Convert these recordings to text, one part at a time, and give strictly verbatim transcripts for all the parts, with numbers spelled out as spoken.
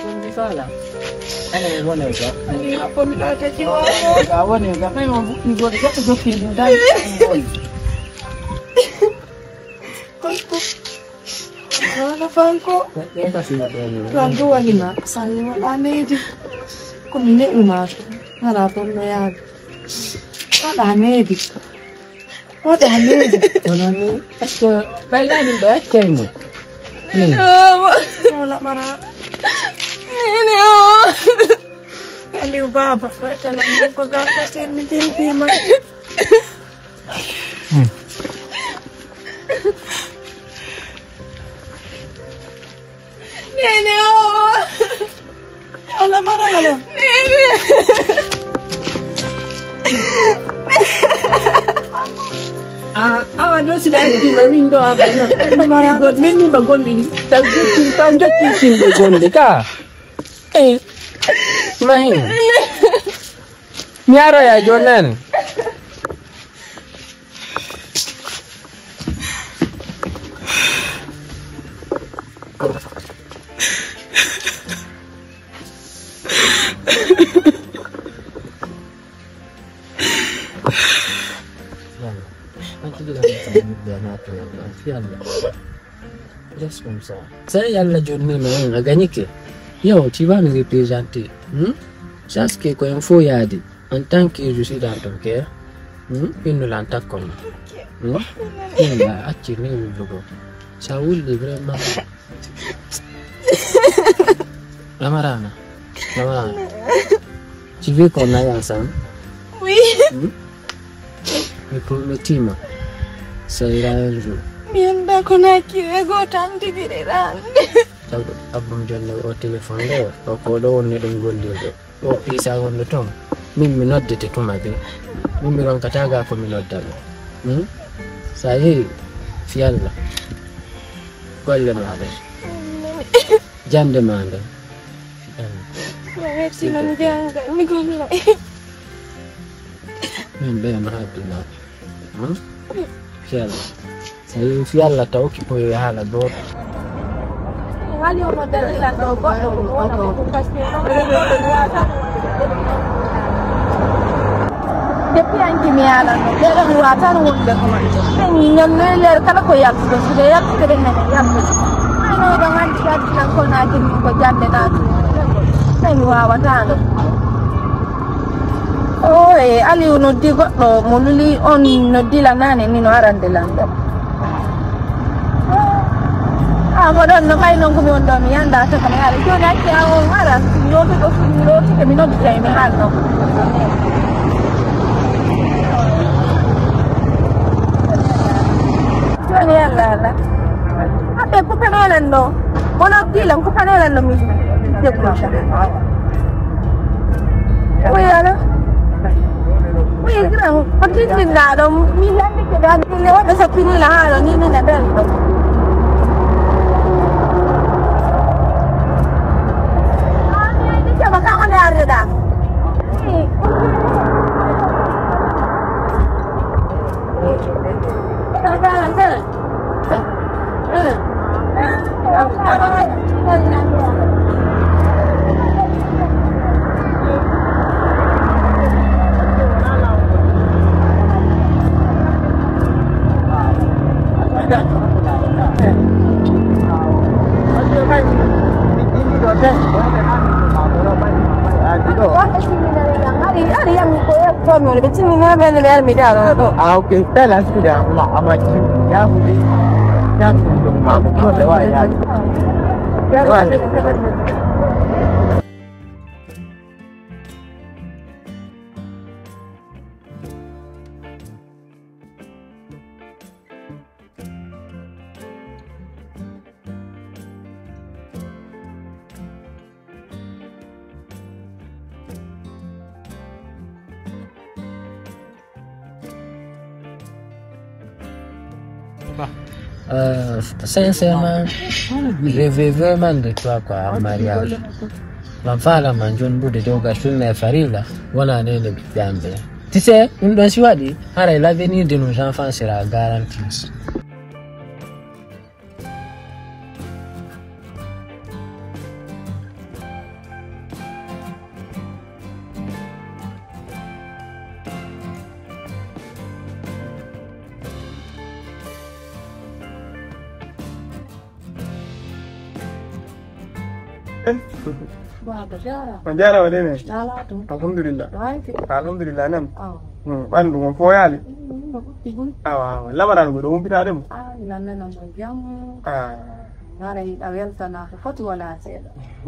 Ɗum mi faala. Ene woni ga. Ani a foti ɗo tati o. Ga woni ga. May mo buɗɗi goɗɗo goɗɗo jokki ɗum tan. Wala fanko. Ɗen kasi na ɗen. Ɗon ɗum woni ma. Sanni mo ɗa neydi. Ko mi neɗɗo ma. Wala fon no yaade. Waɗa neydi. Waɗa neydi. Kono ni, est-ce que ɓaylaɗum ɓe accay mo? Wala ɓara. Nene o. Aliou baba, waɗana min ko gam fatirmi jimɗima. Nene o. Ala marala. Nene. A awa ɗo si ɗa heɓima min ɗo aɓa. Min mba gonɗi. Taw jotti taw jotti timɓe gonɗe ka. Eh. Mahin. Mi aroya joni nani. Yalla. An tigi la mi sa mi be na to yalla. Yalla. Just comme ça. Sa yalla jonni no a gagnike. Yo, tu vas me représenter. Hmm? Parce que quand il faut y aller, en tant que je suis dans ton cœur, hmm? Il nous l'entend comme. Hmm? Il a attiré le logo. Ça roule vraiment. Lamarana, Lamarana, tu veux qu'on aille ensemble? Oui. Hmm? Mais promettis-moi, ça ira un jour. Mi anndaa ko naakire gooto am tigi reɗaande. Taw abbo mi jonne o téléphone ɗo, o ko ɗo wonni ɗum gollirde. O piisa wonno toon. Min mi noddete tuma be. Min mi ronkata ga ko mi nodda ɓe. Hmm? Sa yehi, fi Allah. Golle ma ɗe. Jande ma nde. Merci, non, jannga, mi golla. Min ɓe no hadduna. Hmm? Fi Allah. Tawi fi Allah taw ki koye haala gooto. Hali omo dallilan ɗo goɗɗo ko wona ko ɗum, parce que ɗum ɗo ɗum wata. Depuis hanki mi yaalanno ɓeɗon wata no wonde ko man. Min ñannoye leer kala ko yaltude sude yaltude ɓe nene yaltude. Ano ɗo hanki yaltude ko naaki min ko jande naatu. Min wawata no. Oye, Aliou noddi goɗɗo mo luli on noddi la nane ni no arande lan ɗo. Ah, mo ɗon no kay non ko mi won ɗo mi yanda to kam yaade. Joni acci a on wara. Lotu ɗo fini lotu ke mi noddi kay mi hal no. Joni yalla Allah. Aɓe kukanelen ɗo. Mono kilan kukanelen ɗo mi debbo. Oui, allo. Oui, grand. Ko tintinɗa ɗo mi landi ke dan ni woɓɓe so pinila ha ɗo ni min e ɓen ɗo. Kama kama ne arreɗa. Ah, ok. Tell us to them. I'm a Jew. Yeah, we can't do the man. Not the way, yeah. Euh, sincèrement, je veux vraiment de toi, quoi, en mariage. Ma fala man jon bude doga sunna e farila, wala nene bitambe. Tu sais, ɗum ɗon si waɗi, haray l'avenir de nos enfants sera garanti. Baaba jaaraama. On jaaraama de ne. Alhamdulillah. Alhamdulillah nam. Ɓanndu mon fo yaali. Awa awa lamaraano ko ɗo humpitaade mo.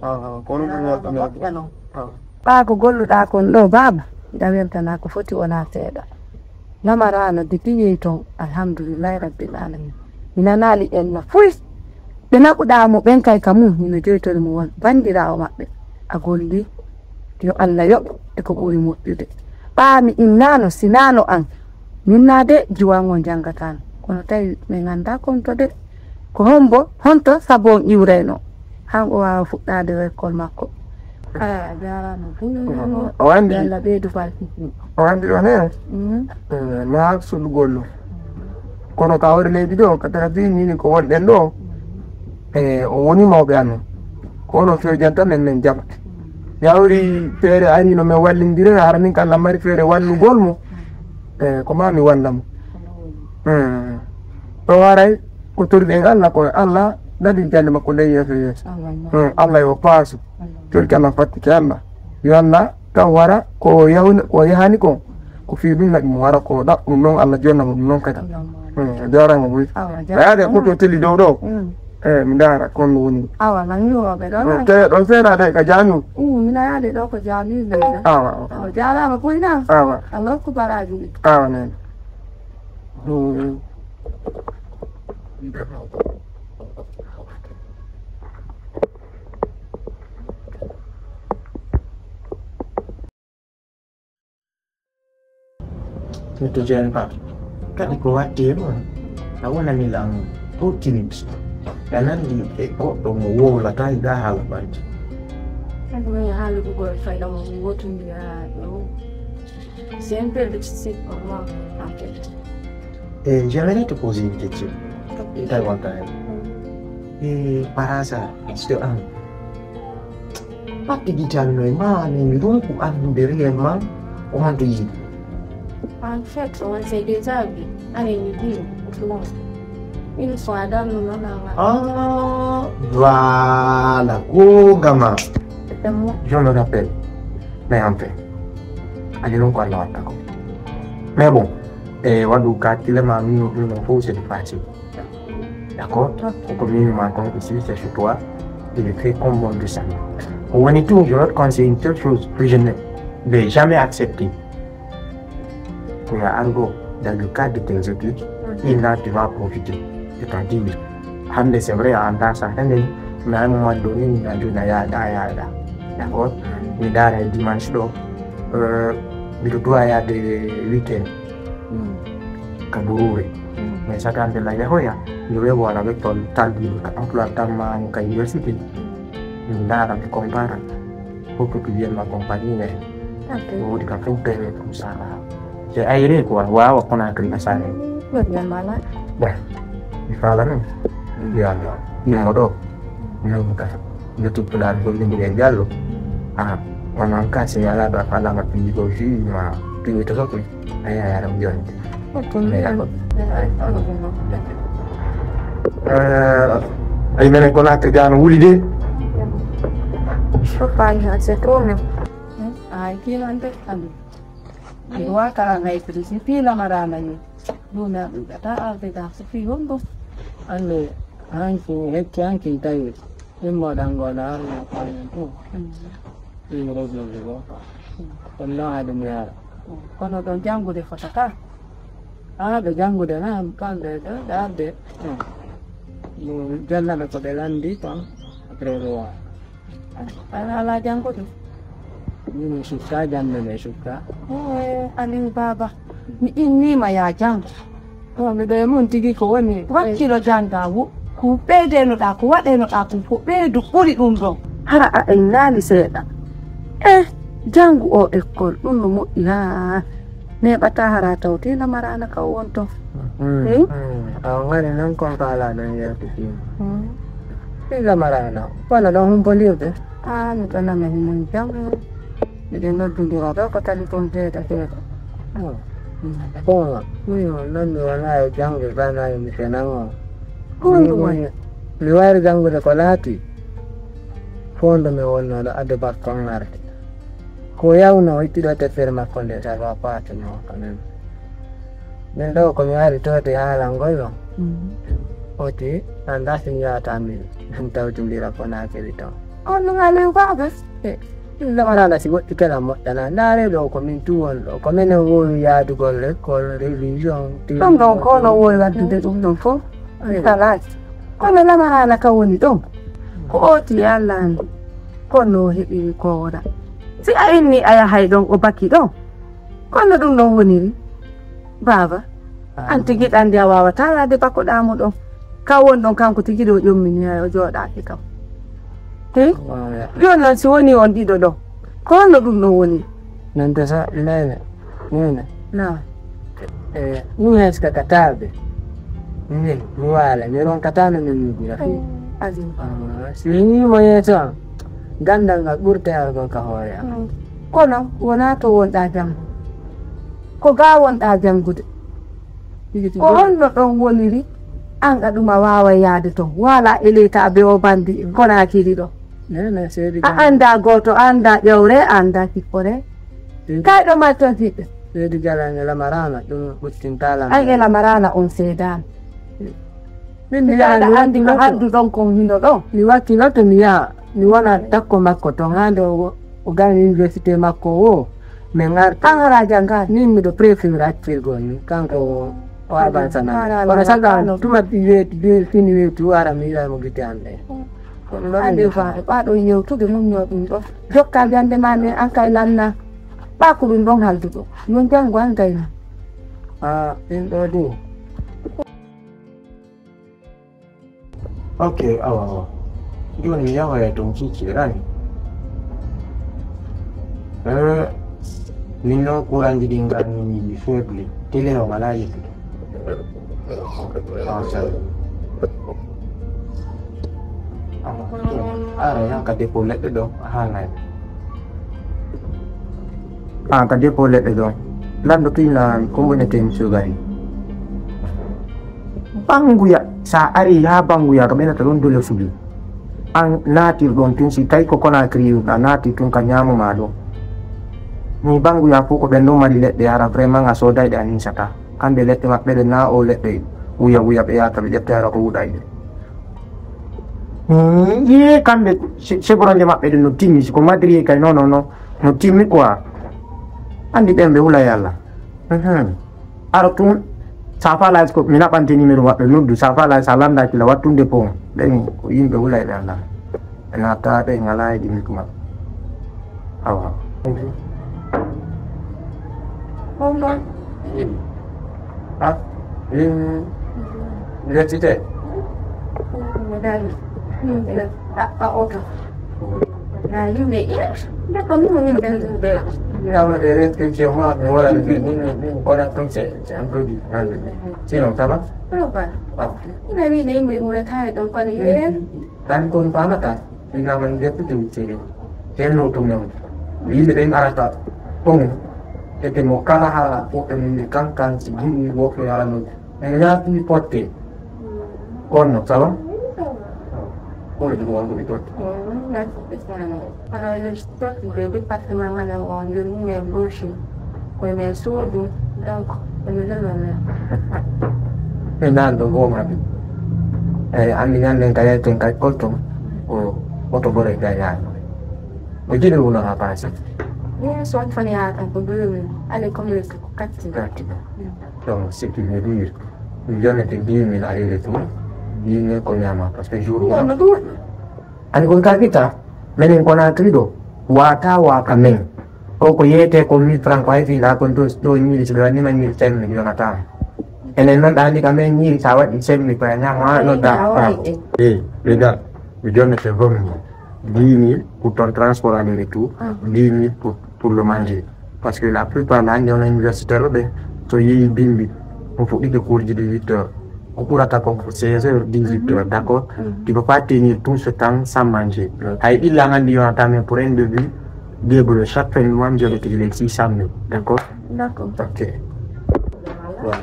Awa awa kono ɗum weltanaade. Ɓaa ko golluɗaa kon ɗo baaba, hiɗa weltanaa ko foti wonaa seeɗa. Lamaraano de tigi yehi toon, alhamdulillahi rabbil alamin. Mi nanaali ƴella fuy. Ɓe naɓuɗaa mo ɓen kay ka mum, hino joytori mo won banndiraawo maɓɓe. A golli, yo Allah yoɓ e ko ɓuri moƴƴude. Ɓaa mi innaano, sinaano an, min naa de juwan on janngataano. Kono tawi min anndaa konto de. Ko hombo, honto sabu on iwrayno? Han o waawa fuɗɗaade lekkol makko. Aya a jaaraama. O anndi Yalla ɓeydu falfitni. O anndi ɗon he. Mm. Eh, ma suɗugol ɗum. Kono ka hoore leydi ɗo ka tara bini ko wonɗen ɗo. Eh, o woni mawɓe amen. Ko onon fewjanta men men jaɓa. Yawri feere ari no men wallindire hara min kala mari feere wallugol mo. Eh, ko ma mi walla mo. Hmm. Ɗo waray ko torɗen Allah ko Allah ɗaɗi jande makko nden yeeso yeeso. Hmm. Allah yo paasu. Torki Allah fattike Allah. Yo Allah kam wara ko yahuni ko yahani ko. Ko fii ɗum naɗi mo wara ko ɗaɓɓum noon Allah jonna mo ɗum noon kadi. Hmm. Jarama boy. Yaade ko to teli dow ɗo. Hmm. Eh, mi ndaara kon no woni. Awa lan yiwooɓe ɗo. Te ɗon seeɗa de ka jaami. Hmm, mina yaade ɗo ko jaami. Awa awa. Awa jaaraama boy na. Awa. Allah ko baraji. Awa nen. Hmm. Miɗo jeepa kadi ko waɗti e ɗum, a wonani lan fourteen. A nanndi e goɗɗo mo wowlata yiɗa haala ɓanti. Kadi mi haala ɗugol fayda mo mi wotondira ɗo. C'est un peu difficile pour moi, en fait. Et j'aimerais te poser une question. Très bonne. Et par hasard, est-ce que un Pas digital no e ma amin ronku anndude réellement ko honto yiɗi. En fait, on s'est déjà vu. Allez, mi dit, une fois dans le moment. Ah, voilà, ko gama. Je me rappelle. Mais en fait, ani non ko Allah watta ko. Mais bon, e waɗu ka tilema min ɗum non fof c'est facile. D'accord? Ko ko min ma kon ici, c'est chez toi. Il est fait comme bon dessin. Woni tout, je vais conseiller une telle chose que je ne vais jamais accepter. Ko ya argo dans le cadre de tes études, il a tu vas profiter. C'est-à-dire, hande c'est vrai, en tant que ça, hande, mais à un moment donné, il a dû na yada, yada. D'accord? Mi dara dimanche do, euh, mi doit y aller week-end. Ka burure. Mais satande la yahoya, mi wewo ala ɓe toon talbiɗo ka emploi tamma ka université. Mi ndaara mi compara. Fof ko ɓiyen ma compagnie ne. Ko woni ka fof tere ɗum sala. C'est aéré quoi, wawa Conakry asare. Bon, mi fala non. Ya ya. Ni modo. Ni mo ka. Ni tu plan ko ni ngi jallo. Ah, on en cas c'est ala ba fala ma pingo fi ma pingo to ko. Aya yaram jonde. Ay menen ko natta jano wuli de. Fofani ha se tourne. Ay kino ante ande. Ando waka ngay prisi pila marana ni. Duna ta arde da su fi hondo. Ande hanki hekki hanki tayo. Immo dango na. Ɗum rogloɓe goo. Ɗum noon haade mi yaara. Kono ɗon janngude fota ka. Haa ɓe janngude na kamɓe ɗo ɓe arde. Jannaɓe ko ɓe lanndi toon. Après ɗo. Ana alaa janngude. Min mi sukka jannde mi sukka. Aliou Baba, mi inniima yaa janngu. To miɗo e mum tigi ko woni wakkilo jannga wo ko ɓeydenoɗaa ko waɗenoɗaa kon fof ɓeydu ɓuri ɗum ɗon. Hara a ennaali seeɗa. Eh, janngu o école ɗum no moƴƴi haa neeɓataa hara tawti lamaraana ka o won ton. Awa ngari noon kon faalaɗon yeeso ɗin. Ɗin lamaraana wona ɗon humbolirde. Haa mi ɗonama himon jam. Miɗen noddondira ɗo ko tali kon seeɗa seeɗa. Bon, min non mi wonaa e jannge ɓanaa e mi senango. Ɗum ɗum woni. Mi wayri janngude ko laati. Wonɗo mi wonno ɗo adde bakko an arde. Ko yawno o itti ɗo tefere makko nde tawa paati mo quand même. Min ɗo ko mi ari towde haalangol on. Oti an dasi mi yata min. Min tawtindira ko nakiri ton. On no ngale baba. Lamaraana si woɗɗi kala moƴƴana ndaare ɗo ko min tuwon ɗo ko minen wowi yaadugol lekkol révision. Ɗum ɗon ko no wowi waddude ɗum ɗon fof. Kalaas. Kono lamaraana ka woni ɗon ko ooti e Allah anndi. Kono o heɓiri ko wona si a inni a yahay ɗon o baki ɗon. Kono ɗum ɗon woniri baaba. An tigi ɗandi a wawata yaade bako ɗamu ɗon ka won ɗon kanko tigi ɗo ƴommini o jooɗaki kam. Joni noon si woni on ɗiɗo ɗo ko honno ɗum ɗon woni? Nante sa nene nene na. E ɗum heska ka taaɓe min mi waala mi ronkatano min mujira fi. Si wiyimo yeeso am gandal ngal ɓurta yargol ka hoore am. Kono wona to wonɗa janngo ko ga wonɗa janngude. Ko honno ɗon woniri an ka ɗum a waaway yahde ton waala e leyta be o banndi konakiri ɗo. A annda gooto a annda ƴewre a annda sippore. Kayɗo malton siɓɓe. Seedi jalani lamarana ɗum ɓuttintalam an e lamarana on seedama. Min mi yaha mi anndi ko haddu ɗon kon hino ɗo mi wakkiloto mi yaha mi wona takko makko ton hande o gani université makko o. Min arti an haraji an gaa min miɗo préféré accirgol ni kanko o avancana kono saga tuma weeti fini weeti wara mi yiɗa mo gite an ɗe. Ande faare ɓa ɗo yewtude mum yo ɗum ɗo jokka jande ma ne an kay lanna ɓa ko ɗum ɗon halduɗo yo jango an gayna. A ɗin ɗo ɗum. Ok, awa awa. Joni mi yahoya ton cicci rani. Eh, min noon kuranji ɗin ngan faible télé o wala yettude. Ara yan ka dépôt leɗɗe ɗo hanay. An ka dépôt leɗɗe ɗo lanndo tuñlan ko woneten sugari. Bannguya so a arii haa bannguya ko ɓenata ɗoon dole fuɗi. Aan naatirɗoon tun si tawi ko Conakry a naati tun ka ñaamu maa ɗoo. Ni bannguya fof ko ɓen ɗoo mari leɗɗe hara vraiment a sooday ɗe a niisataa. Kamɓe leɗɗe maɓɓe ɗe na o leɗɗe wuya wuya ɓe yahata ɓe ƴetta hara ko wuɗay ɗe. Yee kamɓe chevronje maɓɓe ɗe no timmi si ko madrier kay non non non no timmi quoi. Anndi ɓen ɓe wula e Allah. Ara tun sa faalaa ko mi naɓante numéro maɓɓe noddu sa faalaa sa lanndaaki la wattunde pon ɓen ko yimɓe wula e Allah. Ɓe natta ɓe ngalaa e ɗimmi ko maɓɓe. Awa. Bongo. Ha? Université. Ɗaɓɓa oto. Na yimɓe ɗiɗa. Ndekko min min ɓen ɗum ɓe. Mi awna ɓe restriction ma mi wara min min min kona tun c'est c'est un produit. Sinon ça va? Roba. Ina wiide yimɓe ɗum retaare ɗon kono yiɗen. Tan kon famata. Ina man deputy sere. Hello to men. Yimɓe ɓen arata. Ton. Ete mo kala hala ko ɓe min kankan si yimɓe woɓɓe arano. En yaati potte. Kono ça va? Ko e ɗum wonko ɓe totti. Kono yo totti ɓe département mana o nder mum e brochine. Koye men suudu donc ene lelonne. Ɓe naan ɗo goma ɓe. Eyi anndi ñanden ka yalten kay kolto ko oto gore gayani o jiɗi wuno ha passé. Min soon fani ha tan ko deux mille ale commerce ko quatre mille. Donc c'est plus dur. Mi yonete dix mille aller retour. Dix mille ko ñama parce que jour. Ani kon ka kita menen Conakry ɗo wata waka men. O ko yeyete ko mille franc ko hay fiɗa kon to ɗo ñiiri so ɓe wannima ñiiri cinq mille yonatama. Enen noon ɗa andi ka men ñiiri sa waɗi cinq mille koye ñama no da. E regal mi jonnete vommi dix mille pour ton transport aller retour. Dix mille pour pour le manger. Parce que la plupart la andi on universitaire ɓe so yeehi bimbi mo fuɗɗike cours ji de huit heures. Ko ɓurata kon ko seize heures dix-huit heures, d'accord. Tu peux pas tenir tout ce temps sans manger. Hay ɓilla nganndi yonata men pour un devis débrouille chaque fin de mois mi joɓete les six cent mille, d'accord. D'accord. Ok. Voilà.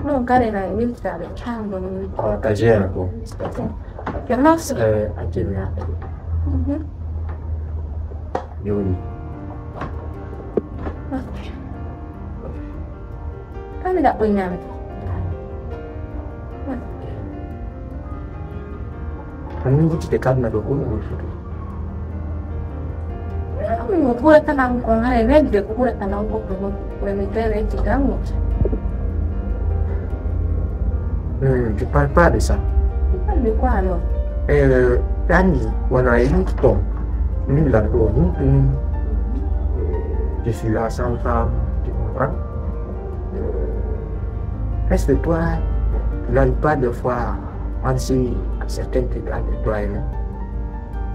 Non kare na militaire tango ni. Ka jeera ko. Ke mas. Eh, akimia. Mhm. Yoni. Kami tak punya. Kami buti te kami na dokun buti. Kami mo kura tanang ko ngare red de kura tanang ko ko ko mi tere ti tango. Hmm, tu parles pas de ça. Tu parles de quoi alors? Eh, Dani, on a une tombe. Nous l'avons, nous, nous, euh, je suis là sans femme, tu comprends? Euh, est-ce que toi, la plupart des fois, on sait certains trucs entre toi et moi?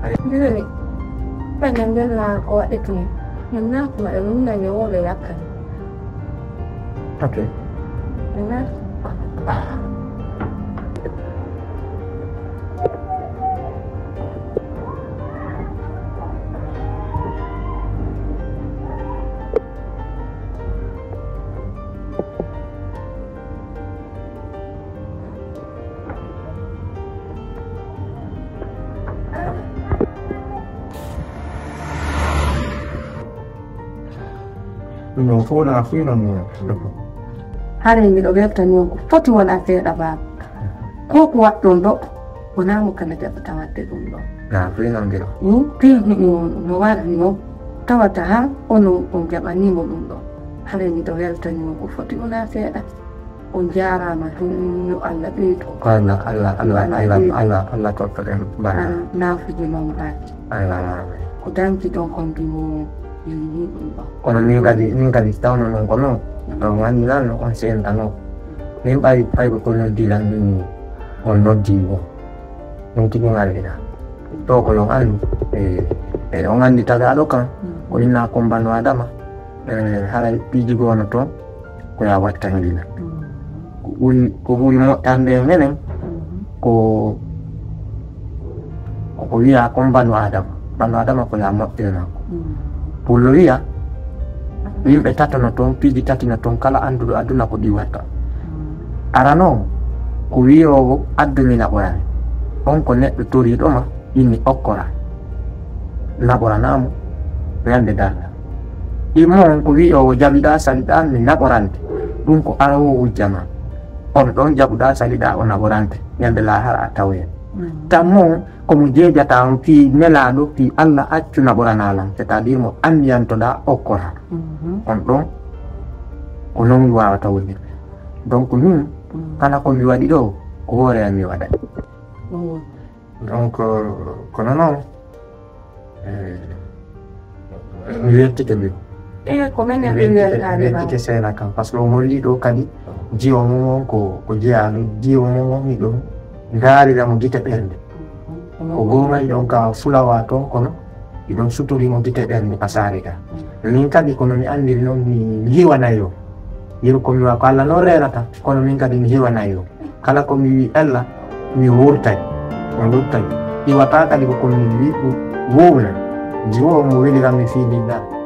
Allez. Ndiri, ɓe nangel na ko waɗi tun. Min na kuma e min na ñewoɓe yakkani. Ok. Amen. Ɗum ɗon fof wona fii non. Haray miɗo weltani on ko foti wona seeɗa baaba. Ko ko waɗɗon ɗo, wonaa mo kala jaɓata waɗde ɗum ɗo. Na fii non gila. Ɗum fii no waɗi noon tawata haa onon on jaɓanii mo ɗum ɗo. Haray miɗo weltani on ko foti wona seeɗa. On jaaraama, ɗum yo Allah ɓeydu. Ko Allah, Allah, Allah, Allah, Allah, Allah totta ɗen bana. Naafuji mawɗaaki. Allah, Allah. Ko danki ɗon kon ɗum yo yiɗum ɗo. Kono min kadi, min kadi tawno non ko non. Ɗo nganndilan no kon senta non. Min ɓay, ɓay ko noddilan min on noddi mo. Ɗum tigi ngardina. To ko non anndi. E, e on anndi tagaaɗo kan. Ko inna kombano Adama. E, haray piiji goono toon. Ko ya wattangina. Ko ɓuri, ko ɓuri moƴƴande e menen, ko, ko ko wiya kon banu Adama. Banu Adama ko ya moƴƴinana ko. Pullo wiya, yimɓe tato no toon, piiji tati no toon, kala annduɗo aduna ko ɗi watta. Arano, ko wiyo addumina ɓoyani. On ko neɗɗo toriiɗo ma, inni okkora. Naɓoranaa mo, ñande darngal. Immo on ko wi'oowo, jaɓiɗaa, saliɗaa, mi naɓorante. Ɗum ko arawoo wujja ma. On ɗon jaɓuɗaa, saliɗaa, o naɓorante. Ñande laahara a tawoyen. Tammo on ko mo jeejata on fii nelaaɗo, fii Alla accu naɓoranaa lan, c'est-à-dire mo anniyantoɗaa okkora. On ɗon ko non waawata wonirde. Donc min, kala ko mi waɗi ɗo, ko hoore am mi waɗani. Donc, euh, kono noon, eh, mi weltike min. Eh, ko min mi weltike, weltaade mi weltike seena kam, par ce que o holli ɗo kadi jiwo mum on ko, ko jeyaaɗo, jiwo mum on miɗo ndaarira mo gite ɓernde. Ko goomayɗo on ka fulawa toon, kono miɗon sutori mo gite ɓernde ka saare ka. Min kadi kono mi anndiri noon mi, mi hiwanay o. Yeru ko mi wa ko Alla noon reenata, kono min kadi mi hiwanay o. Kala ko mi wi Alla, mi wurtay. Mi wurtay. Iwata kadi ko ko mi wi ɗum wowna. Jiwo mo weli kam mi fii ndin ɗa.